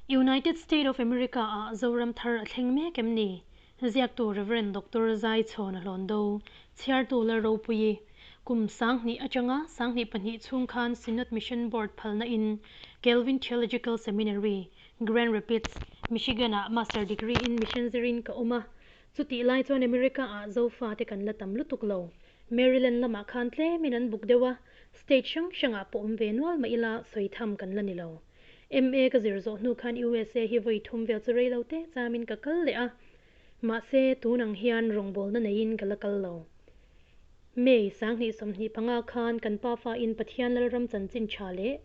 United State of America ah Zoram thar a thleng mek em ni? Ziaktu Rev. Doctor Zaichhawna Hlawndo, chhiartu Lalropuii, kum 2000 atanga 2002 chhung khan Synod Mission Board phalna in Calvin Theological Seminary, Grand Rapids, Michigan ah Master Degree in Mission zirin ka awm a. Chutih lai chuan America ah Zofa te kan la tam lutuk lo. Maryland lamah khan tlemin an buk deuh a, state hrang hrangah pawh awm ve nual mah ila sawi tham kan la ni lo. MA ka zir zawh hnu khan USA hi vawi thum vel chu rei lo te chamin ka kal leh a, mahse tun ang hian rawngbawlna neiin ka la kal lo. May 2025 khan kan pafa in Pathian Lalram chanchin tha leh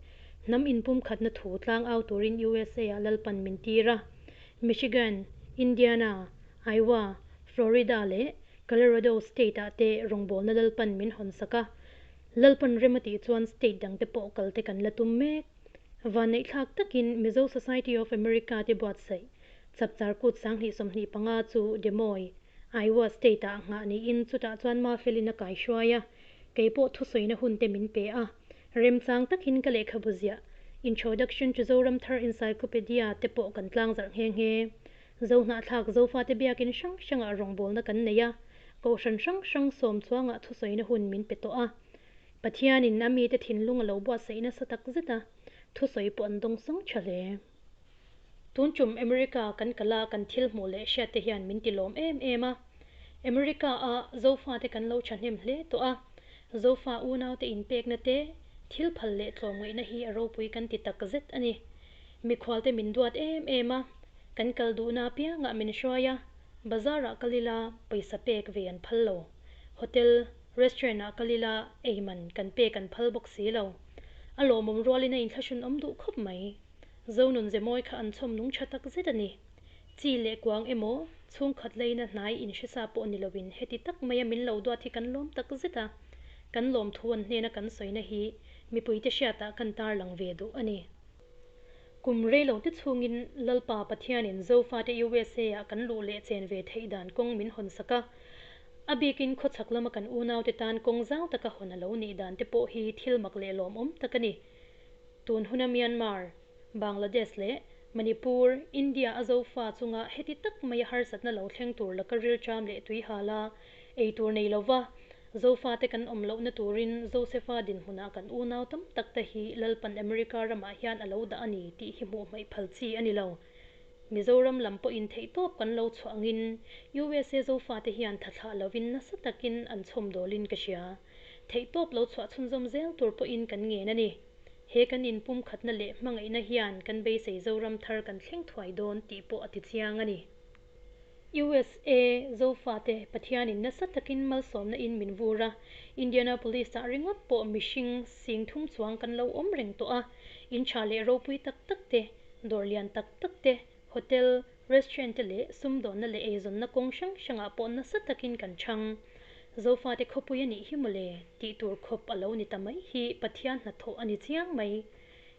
hnam inpumkhatna thu tlang au turin USA ah Lalpan min tir a, Michigan, Indiana, Iowa, Florida leh Colorado state ah te rawngbawlna Lalpan min hawn sak a, Lalpan rem a tih chuan state dang te pawh kal te kan la tum mek. Vanneihthlak takin Mizo Society of America te buatsaih Chapchar Kut 2025 chu Des Moines, Iowa State ah nghah niin chutah chuan Mafelin a kaihruai a, kei pawh thusawina hun te min pe a. Remchang takin ka lehkhabu ziah Introduction to Zoram Thar Encyclopedia te pawh kan tlangzarh nghe nghe. Zohnahthlak Zofate biakin hrang hrangah rawngbawlna kan nei a, kohhran hrang hrang sawm chuangah thusawina hun min pe tawh a. Pathianin a mite thinlung a lo buatsaih nasa tak zet a, thusawi pawh an dawng sawng tha hle. Tun tum America kan kal a kan thil hmuh leh hriat te hian min ti lawm em em a. America a Zofate kan lo thahnem hle tawh a, Zofa unaute inpekna te, thil phal leh tlawmngaihna hi a ropui kan ti tak zet a ni. Mikhualte min duat em em a, kan kal duhna apiangah min hruai a, bazar ah kal ila pawisa pek ve an phal lo. Hotel, Restaurant ah kal ila ei man kan pek an phal bawk si lo. A lawmawm rualin a inthlahrun awm duh khawp mai. Zonun Zemawi kha an chhawm nung tha tak zet a ni. Chi leh kuang emaw, chhungkhat leina hnai inhresa pawh ni loin heti tak maia min lo duat hi kan lawm tak zet a. Kan lawmthu an hnena kan sawina hi mipuite hriatah kan tarlang ve duh a ni. Kum reilo te chhungin Lalpa Pathianin Zofate USA ah kan luh leh chen ve theih dan kawng min hawn sak a. A bikin khawchhak lama kan unaute tan kawng zau taka hawn a lo nih dan te pawh hi thil mak leh lawmawm tak a ni. Tun huna Myanmar, Bangladesh leh Manipur, India a Zofa chunga heti tak maia harsatna lo thleng tur laka rilṭam leh tuihal a ei tur nei lova Zofate kan awm lohna turin Josefa dinhmunah kan unau tam tak te hi Lalpan America ramah hian a lo dah a ni tih hi hmuh hmaih phal chi a ni lo. Mizoram lam pawhin theihtawp kan lo chhuah angin USA Zofate hian tha thlah lovin nasa takin an chhawmdawlin ka hria. Theihtawp lo chhuah chhunzawm zel tur pawhin kan ngen a ni. He kan inpumkhatna leh hmangaihna hian kan beisei Zoram thar kan thleng thuai dawn tih pawh a tichiang a ni. USA, Zofate, Pathianin nasa takin malsawmna in min vur a, Indianapolis ah ringawt pawh mihring sing thum chuang kan lo awm reng tawh a, in tha leh ropui tak tak te, dawr lian tak tak te, hotel, restaurant te leh sumdawnna leh eizawnna kawng hrang hrangah pawh nasa takin kan chhang. Zofate khawpui a nih hi mawle, tih tur khawp a lo ni ta mai hi Pathian hnathawh a ni chiang mai.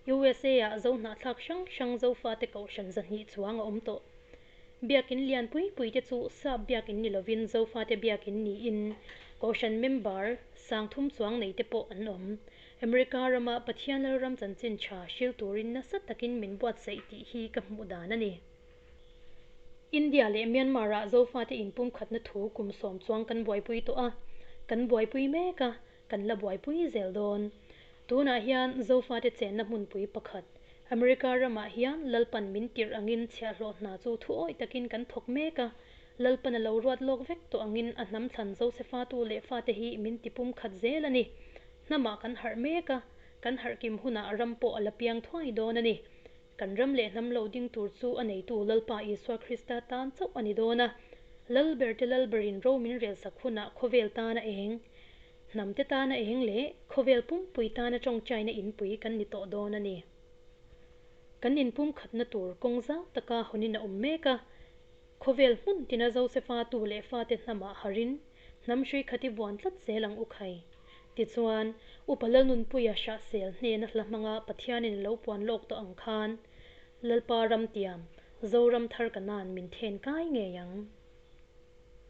USA ah Zohnahthlak hrang hrang Zofate kohhran 200 chuang a awm tawh. Biakin lian pui pui te chu Sap biakin ni lovin Zofate biakin niin Kohhran member 3000 chuang nei te pawh an awm. America rama Pathian Lalram chanchin tha hril turin nasa takin min buatsaih tih hi ka hmuh dan a ni. India leh Myanmar ah Zofate inpumkhatna thu kum 10 chuang kan buaipui tawh a, kan buaipui mek a, kan la buaipui zel dawn. Tunah hian Zofate chenna hmunpui pakhat, America ramah hian Lalpan min tirh angin chhiahhlawh hna chu thu awih takin kan thawk mek a, Lalpan a lo ruat lawk vek tawh angin a hnam thlan Josefa tu leh fate hi min ti pumkhat zel a ni. Hnamah kan harh mek a, kan harh kim hunah ram pawh a la piang thuai dawn a ni. Kan ram leh hnam lo ding tur chu a neitu Lalpa Isua Krista tan chauh a ni dawn a, Lalber te Lalberin ro min relsak hunah khawvel tan a eng. Hnamte tana eng leh khawvel pumpui tana tawngtaina inpui kan ni tawh dawn a ni. Kan inpumkhatna tur kawng zau taka hawnin a awm mek a, khawvel hmun tina Josefa tu leh fate hnamah harin hnam hrui khat i vuan tlat zel ang u khai. Tichuan, Upa Lalnunpuia Hrahsel hnena hla hmanga Pathianin a lo puan lawk tawh ang khan, Lalpa Ramtiam, Zoram thar ka nan min then kai ngei ang.